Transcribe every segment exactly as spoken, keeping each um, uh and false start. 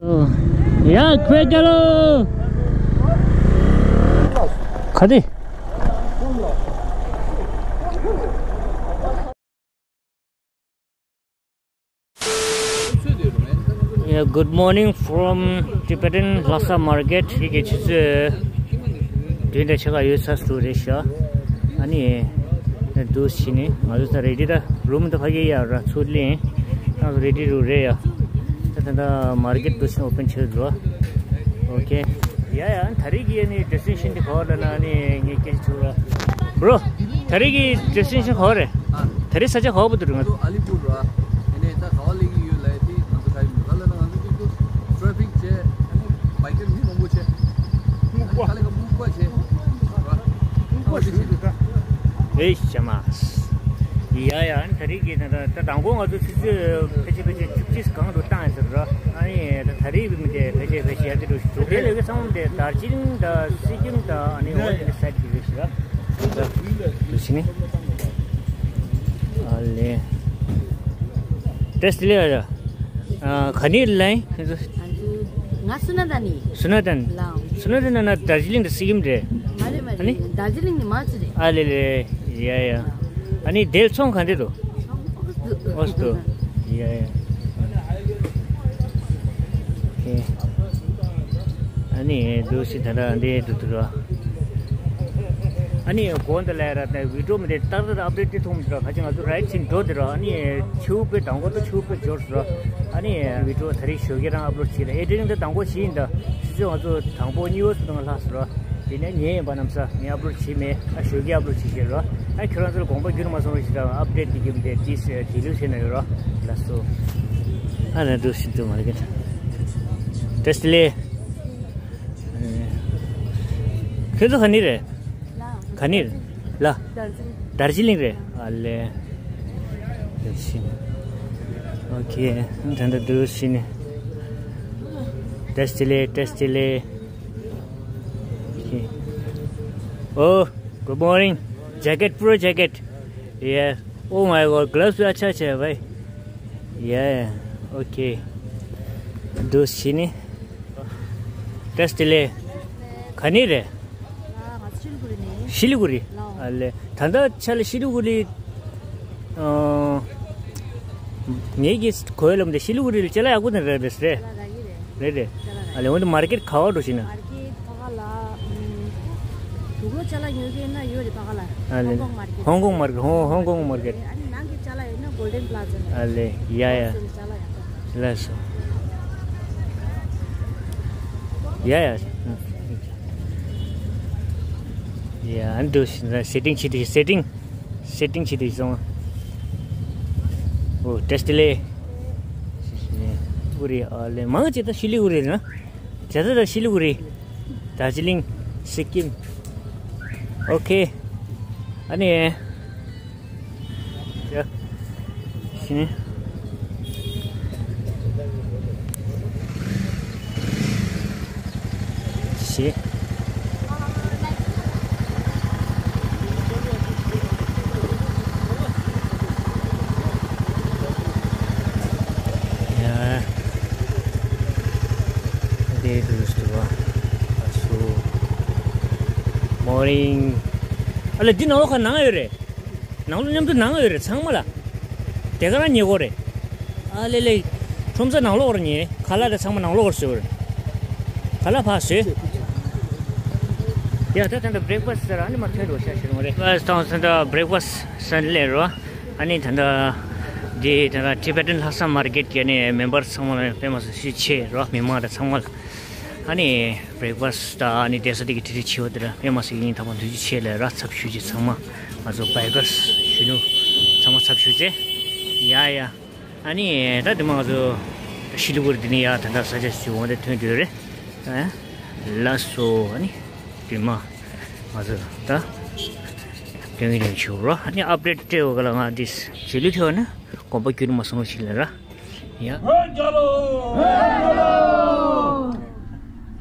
ཡ། ཁོས་རྒྱ་ལོ། ག་དེ། Yeah, good morning from Tibetan Lhasa Market. ཡི་གེ་ཆུ་ཚོད་བདུན་དང་ཕྱེད་ཀ་ཡོད་ས་སུ་རེད་ཤག་ཨ་ནི་འདུག་ཕྱིན་ནས་ང་ཚོ་ད་རེ་ཌི་ད་རུམ་ད་ཕ་གི་ཡ་ར་ཚུར་ལེན། ང་ཚོ་རེ་ཌི་རུ་རེད་ཡ། ད་ད་ད་མར་ཀེཊ་འདུག་ཕྱིན་ཨོ་པན་བྱེད་འདུག་ཨོ་ཁེ། ཡ་ཡ། ད་རེས་ཀྱི་ཨ་ནི་ཌེ་སི་ཊི་ནེ་ཤན་དེ་ག་བ་ལ་ན་ཨ་ནི་ངས་སྐད་ཆ་དྲིས་པ། བྷྲོ། ད་རེས་ཀྱི་ཌེ་སི་ཊི་ནེ་ཤན་ག་བ་རེད། ཨ། ད་རེས་ས་ཆ་ག་བ་བུད་འགྲོ་ང་ཚོ། ཨ་ལི་པུར་ར། ཨ་ནི་ད་ག་བ་སླེབས་ཀྱི་ཡོད་ལབ་དེ་ང་ཚོ་ག་ཡིན་ག་ལ་ན་ང་ཚོ་ཅིག་ཏུ་ཊེ་ཕིག་བྱས། ཨ་ནི་བྷའི་ཀར་མི་མང་པོ་བྱས། སྨུག་པ། ཨ་ནི་ཁ་ལས་ཀ་སྨུག་པ་བྱས། སྨུག་པ་ཞིག་འདུག་ད། ཨེ་ཤ་མ། ཡ་ཡ། ཨ་ནི་ད་རེས་ཀྱི་ད་ད་ད་དང་པོ་ང་ཚོ་ཆུ་ཚོད་ཕལ་ཆེར་ཕལ་ཆེར་བཅུ་གཅིག་སྒང་དུ་བཏང་ཡ་ཟེར་ར། ཨ་ནི་ད་ད་རེས་མི་དེ་ཕལ་ཆེར་ཕལ་ཆེར་ཡ་དེ་འགྲོ་ཞིག་འགྲོ་དེ་ལས་ཀྱི་ཚང་མ་དེ་དར་ཇི་ལིང་དང་སི་ཀིམ་དང་ཨ་ནི་འོ་དེ་འདྲ་སའིཌ་གི་རེད་ཟེར་ར། ད་དུ་ཕྱིན་ནས། ཨ་ལེ། ཏེས་ལེ་ཡ། ཨ། ག་ནས་ལེན། ང་སུ་ན་ད་ནི། སུ་ན་ད་ནི། ལའོ། སུ་ན་ད་ནི་ན་དར་ཇི་ལིང་དང་སི་ཀིམ་རེད། མ་རེད་མ་ཨ་ནི། རེད། དར་ཇི་ལིང་ནི་མ་ཅི་རེད། ཨ་ལེ་ལེ། ཡ་ཡ། ཨ་ནི་དེར་ཚོང་ག་འདྲ་འདུག་ཨོ་སྟོ། ཡ་ཡ། ཨ་ནི་འདུག་སེ་ད་ལྟ་འདི་འདུག་འདུག་ར། ཨ་ནི་གོང་དུ་ལས་ར་ད་བི་ཌི་ཡོ་མི་དེ་ཏག་ཏག་ཨབ་ཌེཊ་དེ་ཐོངས་མི་འདུག་ར། ཁ་ཅིག་ང་ཚོ་རའིཊ་ཕྱིན་འགྲོ་དེ་ར། ཨ་ནི་ཆུ་བོ་དཔེ་དང་པོ་དང་ཆུ་བོ་དཔེ་འབྱོར་སོང་ར། ཨ་ནི་བི་ཌི་ཡོ་ད་རེས་ཞོགས་ཀས་རང་ཨབ་ལོཌ་བྱེད་ལ། ཨེ་ཌི་ཊིང་དེ་དང་པོ་བྱས་ཡིན་ད། ཆུ་ཚོད་ང་ཚོ་དང་པོ་གཉིས་པ་ཚོ་དང་ལྷག་སོང་ར། དེ་ནས་ཉལ་ཡིན་པ་གནམ་ས་ངས་ཨབ་ལོཌ་བྱས་མེད། ཨ་ཞོགས་ཀས་ཨབ་ལོཌ་བྱེད་ཤེས་རོ། ཨ་ཁྱོད་རང་ཚོ་ལ་དགོངས་པ་བསྐྱུར་མ་སོང་རོགས་ཞེས་དང་ཨབ་ཌེཊ་འདི་གི་མི་དེ་ཏིས་དེ་ལུས་ཟེར་ན་ཡོད་རོ། ལགས་སོ། ཨ་ན་འདུག་ཤིན་ཏུ་མ་ལ་གེ་ཏེས་ལེ། ཁྱོད་ཚོ་ག་ནས་རེད། ག་ནས་རེད། ལ། དར་ཇི་ལིང་རེད། ཨ་ལེ། ཨོ་ཁེ། ད་ད་འདུག་ཤིན། ཏེས་ལེ། ཏེས་ལེ། Okay. Oh, good morning. Jacket, pro jacket. Yeah. Oh my God, gloves भी अच्छा अच्छा है भाई। Yeah, okay. འདུག་ཤིན། ཏེས་ལེ། ག་ནས་རེད། ང་སི་ལི་གུ་རི་ནས། སི་ལི་གུ་རི། ལའོ། ཨ་ལེ། ད་ལྟ་ཆ་ལ་སི་ལི་གུ་རི། ཨོ། ངེད་ཀྱི་གོ་ཡ་ལམ་དེ་སི་ལི་གུ་རི་ལ་ཅ་ལག་ཡག་པོ་དེ་རེད་རེད་རེད། ཅ་ལག་རག་གི་རེད། རེད་རེད། ཅ་ལག་རག་གི། ཨ་ལེ། འོན་ཏེ་མར་ཀེཊ་ག་བ་འགྲོ་ཞིག་ན། མར་ཀེཊ་ཕ་ག་ལ། ཨུམ། དུག་ལོག་ཅ་ལག་ཉོ་གི་ཡིན་ན་ཡོད་རེད་ཕ་ག་ལ། ཨ་ལེ། ཧོང་ཀོང་མར་ཀེཊ། ཧོང་ཀོང་མར་ཀེཊ། ཧོང་ཧོང་ཀོང་མར་ཀེཊ། ཨ་ནི་ནང་གི་ཅ་ལག་ཡོད་ན་གོལ་ཌེན་པ་ལ་ཛ་ལ། ཨ་ལེ། ཡ་ཡ། ཅ་ལག་ཡག་པོ། ལགས་སོ། ཡ་ཡ། ཡ་ཨ་འདུག་སེ་ཊིང་བྱེད་དུས་སེ་ཊིང་། སེ་ཊིང་བྱེད་དུས་སོང་། ཨོ་ཏེས་ལེ། གུ་རི། ཨ་ལེ། མང་ཆེ་ད་སི་ལི་གུ་རི་ན། ཇ་ད་ད་སི་ལི་གུ་རི། དར་ཇི་ལིང་། སི་ཀིམ། ཨོ་ཁེ། ཨ་ནི། ཡ། ཤི་ནི། ཤི། ཡ། འདི་འདུག་སེ་འདུག་པ། ཨ་སུ། མོར་ནིང་། ཨ་ལེ། འདི་ནང་ལོགས་ཁ་ནང་ཡོད་རེད། ནང་ལོགས་མཉམ་དུ་ནང་ཡོད་རེད་ཚང་མ་ལ། དེ་ག་རང་ཉལ་གོ་རེད། ཨ་ལེ་ལེ། ཁྲོམ་ས་ནང་ལོགས་ར་ཉལ། ཁ་ལག་དེ་ཚང་མ་ནང་ལོགས་ར་བཟོས་པ་རེད། ཁ་ལག་ཕར་བཟོས། ཡ་ད་ད་ལྟ་བྷི་རེག་ཕ་སི་ཟེར་ཨ་ནི་མ་ཐོན་འགྲོ་ཤག་ཤི་རུང་རེད། བྷི་རེག་ཕ་སི་ད་ད་བྷི་རེག་ཕ་སི་ཟེར་སླེབས་རོ། ཨ་ནི་ད་ལྟ་འདི་ད་ལྟ་ཊི་བེ་ཊན་ལྷག་བསམ་མར་ཀེཊ་གི་ཨ་ནི་མེམ་བར་ཚང་མ་ལ་དཔེ་མ་སྲིད་ཤུགས་ཆེ་རོ། མི་མང་དང་ཚང་མ་ལ། ཨ་ནི་བྷི་རེག་ཕ་སི་དང་ཨ་ནི་བསྡད་ས་དེ་གི་ཁྲིད་ཁྲིད་བྱེད་པ་དེ་ལ་དཔེ་མ་སྲིད་སྙིང་ཐག་པ་འདུ་ཅི་ཆེ་ལ་ར་ཚབ་ཞུ་ཅི་ཚང་མ་ང་ཚོ་བྷའི་ཀར་སི་གཞོན་ནུ་ཚང་མ་ཚབ་ཞུ་ཅེ། ཡ་ཡ། ཨ་ནི་ད་དེ་མ་ང་ཚོ་ད་ཤི་ལི་གུ་རི་དེ་ནི་ཡ་ད་ད་ས་ཆ་ཞིག་འོང་དེ་ཐོན་དུས་རེད། ཨ་ལགས་སོ། ཨ་ནི་དེ་མ་ང་ཚོ་ད་དོན་གྱི་དོན་ཆུ་རོ། ཨ་ནི་ཨབ་ཌེཊ་སྤྲད་འོ་ག་ལ་ང་དེ་བྱེད་ལུགས་ཐེ་བ་ན་དགོངས་པ་བསྐྱུར་མ་སོང་ཞིག་ལ་ར། ཡ། བོད་རྒྱལ་ལོ།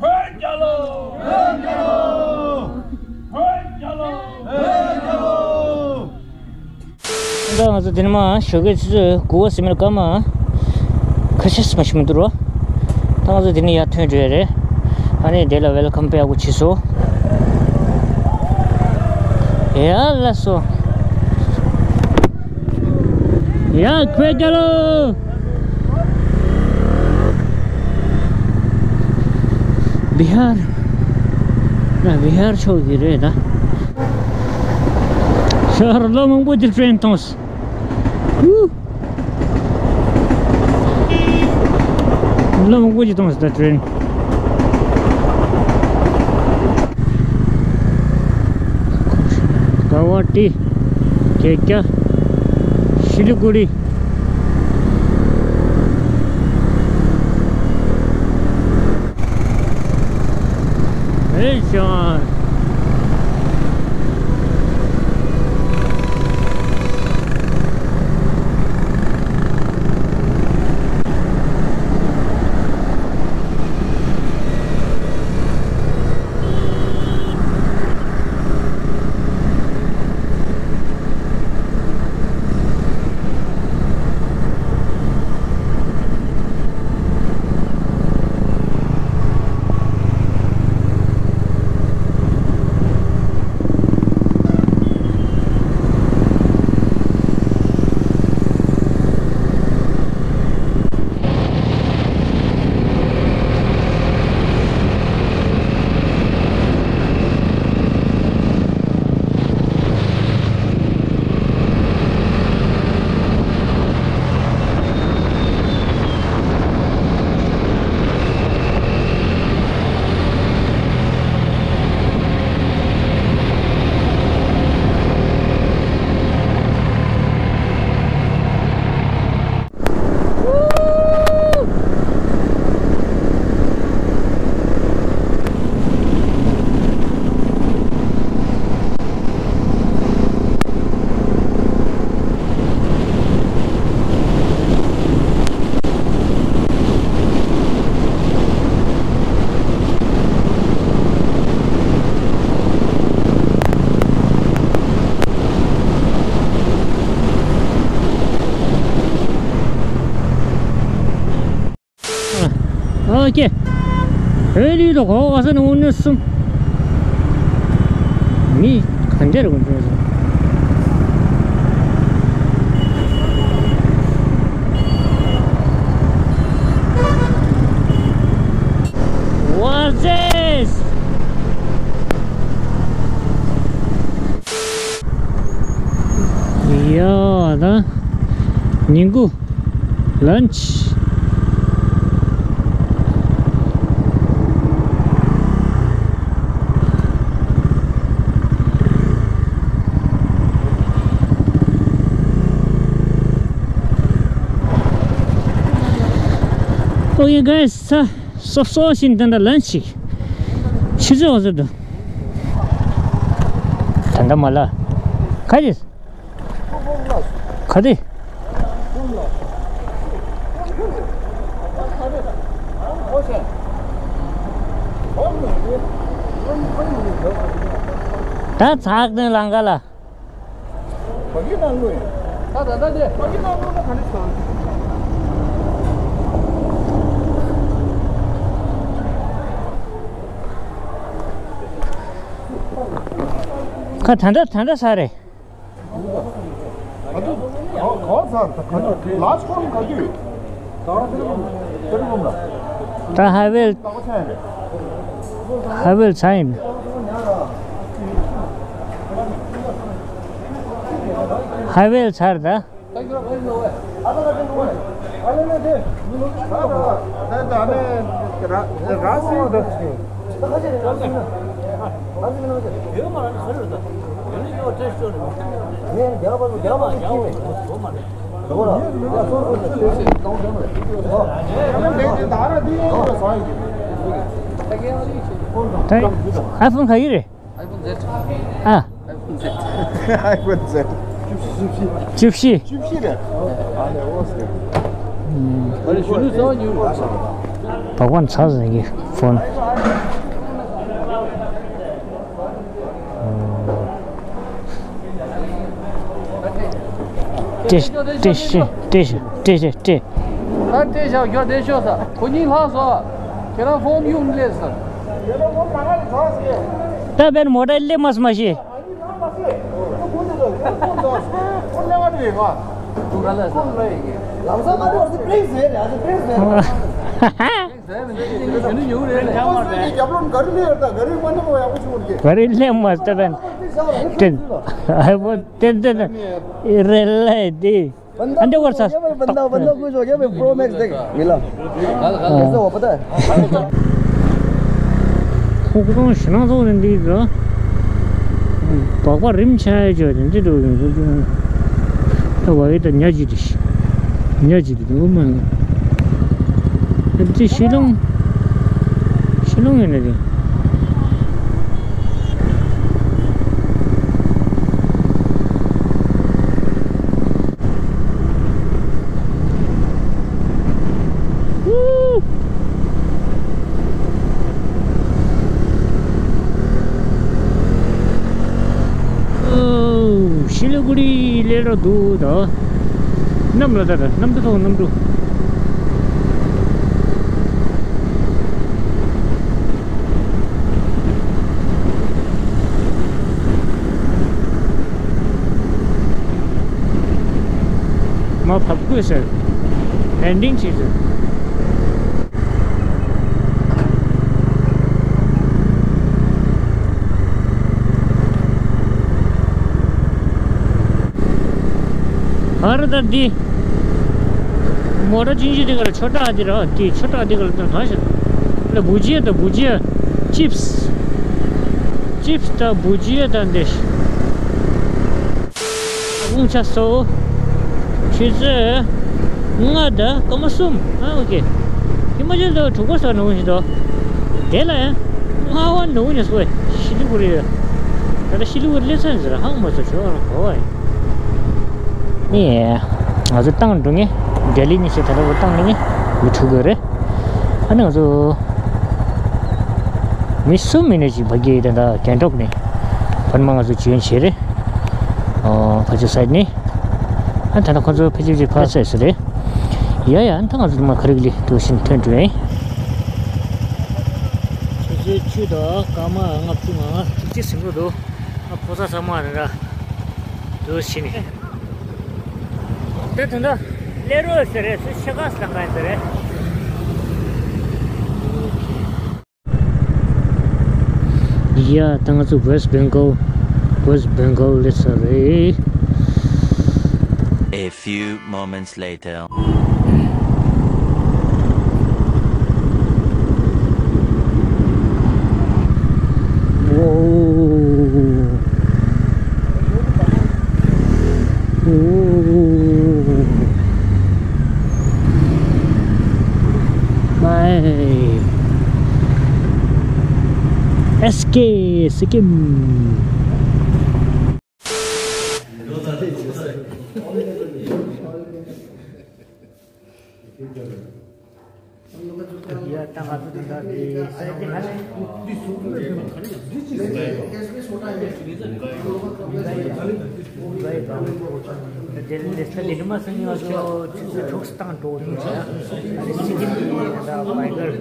བོད་རྒྱལ་ལོ། བོད་རྒྱལ་ལོ། བོད་རྒྱལ་ལོ། ད་ང་ཚོ་འདི་ནས་མར་ཞོགས་ཀས་ཆུ་ཚོད་དགུ་པ་ཟིན་མེད་སྐར་མ་ཁ་ཤས་མ་ཞིག་མི་འདུག་རོ། ད་ང་ཚོ་འདི་ནས་ཡར་ཐོན་འགྲོ་ཡ་རེད། ཨ་ནི་འདི་ལ་ཝེལ་ཀམ་པེག་ཡག་པོ་བྱས་སོང་། ཡ་ལགས་སོ། ཡ་ཁོས་རྒྱ་ལོ། བི་ཧར། ན་བི་ཧར་ཕྱོགས་ཀྱི་རེད་ད། ཤར་ལོ་མང་པོ་ཅིག་ཏྲེན་མཐོང་སོང་། ཧུ། ལོ་མང་པོ་ཅིག་མཐོང་སོང་ད་ཏྲེན། ག་བ་ཏི། ཀེ་ཀྱ། ཤི་ལི་གུ་རི། ཨེ་ཤ། ཨོ་ཀེ། ཧེ་ལི་དོ་ཁོ་ཨ་ས་ནི་འུ་ནི་སུམ། མི་ག་འདྲ་རེད་འུ་ནི་སུམ། What's this? ཡ་ད། ཉིན་གུང་། Lunch. Okay, guys, ས་སོབ་སོབ་ཤིན་ཏན་ད་lunch ཞིག་ཆུ་ཚོད་འོ་ཟེར་དུ། ད་ད་མ་ལ། ག་རེ། ག་དེ། ད་ཚགས་དེ་ལང་ག་ལ། ཁ་ད་འདྲ་ད་འདྲ་ས་རེད། ག་དུས། ག་ག་བ་ཚར། ག་དུས། ལ་ཆོག་ག་དུས། ད་ཧའི་ཝེ། ཧའི་ཝེ་ཚར་ཡིན། ཧའི་ཝེ་ཚར་ད། ད་ཨའི་ཕོན་ག་གི་རེད། ཨ། iPhone Z. བཅུ་བཞི། བཅུ་བཞི། བཅུ་བཞི་རེད། ཨ་ལས་འོ་ཟེར། ཨ་ལས་གཞོན་ནུ་གསར་པ་ཉོས་པ། བག་པ་ཚ་ཟེར་གི་ཕོན། ཏེ་ཏེ་ཤི་ཏེ་ཤི་ཏེ་ཤི་ཏེ། ད་ལྟའི་ཞག་ཞོགས་བསྡད་ཤོག་ས། ཁོ་གཉིས་ལྷག་སོང་། ཁྱེད་རང་ཕོན་གཡུག་སླེབས་ས། ད་བན་མོ་ཊ་སླེབས་མ་སོང་མ་ཤེས། ག་རེ་སླེབས་མ་ས་བན། ཏན་ཏན་ཏན་ཏན་རེད་ལེ་དེ། बंदा, बंदा, बंदा खुश हो गया भाई, प्रो मैक्स देख मिला। कैसे हुआ पता है? ཁོ་ཁོ་རང་ཞེད་སྣང་ཚོགས་ནས་འདི་ཚོ། སྦག་སྦག་རིམ་ཆགས་ཡོད་ཅོག་དེ་འདི་འགྲོ་ཡིན་ཁོ་ཅུང་། ད་བ་ཡོད་ད་ཉ་ཅི་དེ་ཤི། ཉ་ཅི་དེ་འདུག་མ་ཡིན། དེ་ཤི་ལོང་། ཤི་ལོང་ཡིན་ན་དེ། ཤི་ལི་གུ་རི་སླེབས་འགྲོ་འདུག་ད། གནམ་ལ་ད་ད་གནམ་གྲུ་ཐོག་གནམ་གྲུ། མ་བབས་དགོས་ཟེར། ལེན་ཌིང་བྱེད་ཟེར། ཨ་ར་ད་འདི། མོ་ཊ་ཅིན་ཅི་འདི་ག་ལ་ཆོ་ཏྲ་འདི་ར་འདི་ཆོ་ཏྲ་འདི་ག་ལ་ད་གང་ཞིག་ལ་བུ་ཇི་ཡ་ད་བུ་ཇི་ཡ། ཅིབས། ཅིབས་ད་བུ་ཇི་ཡ་ད་འདི། དགུང་ཆ་སོ། ཆུ་ཚོད་ལྔ་དང་སྐར་མ་གསུམ། ཨ་ཨོ་ཀེ། ཧི་མ་ཅལ་དུ་གྲོགས་པོ་ས་ནང་བཞིན་དུ། དེ་ལ་ཡང་། ལྔ་བ་ནང་བཞིན་སོ། ཤི་ལི་གུ་རི་ཡོད། ད་ལྟ་ཤི་ལི་གུ་རི་སླེབས་ཚར་ཟེར་ཧང་མ་སོ་ཆོག་རང་གོ་བ་ཡིན། ནི། ང་ཚོ་ཏང་འགྲོ་ངེས། ལྡི་ལི་ནས་བྱས་ད་ལྟ་བར་ཏང་འགྲོ་ངེས། མི་ཕྲུ་གུ་རེད། ཨ་ནི་ང་ཚོ། མི་གསུམ་མིན་ནས་ཅིག་ཕ་གི་དེ་འདྲ་གན་ཊོག་ནས་ཕར་མ་ང་ཚོ་འཇོན་བྱས་རེད། ཨོ་ཕ་ཆུ་སའིད་ནས། ཨ་ད་ནི་ཁོ་ཚོ་ཕ་ཆུ་ཅིག་ཕར་སའིད་སུ་རེད། ཡ་ཡ་ཨ་ད་ང་ཚོ་མ་ཁ་རིག་ལི་དུ་ཕྱིན་ཐོན་འགྲོ་ཡིན། ཆུ་ཚོད་བཅུ་དང་སྐར་མ་ལྔ་བཅུ་ང་ལྔ་བཅུ་གཅིག་ཟིན་འགྲོ་འདུག་ཨ་ཕོ་ས་ཚང་མ་རེད་ར། དུ་ཕྱིན་ནས། དེ་དོན་དུ་སླེབས་རོགས་ཟེར་རེད་ཚུལ་ཤེས་ག་སང་ག་ཟེར་རེད། ཡ་ད་ང་ཚོ་West Bengal West Bengal སླེབས་ས་རེད། A few moments later. Whoa. Ooh. My. S K Sikkim. ཡ་ད་ང་ཚོ་དེ་འདྲ་དེ་ས་ཡ་དེ་ཧ་ལས། དེ་ལས་ས་དེ་ནི་མ་སེང་ང་ཚོ་ཆུ་ཚོད་དྲུག་བཏང་འགྲོ་འདུག་ཟེར། ཨ་ནི་སི་ཀིམ་གྱི་ད་བྷའི་ཀར།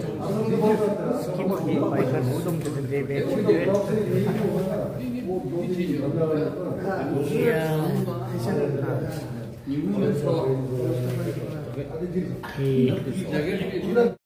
སི་ཀིམ་གྱི་བྷའི་ཀར་གསུམ་དེ་འདྲ་འདྲེས་པའི་ཆུ་ཚོད། ཡ།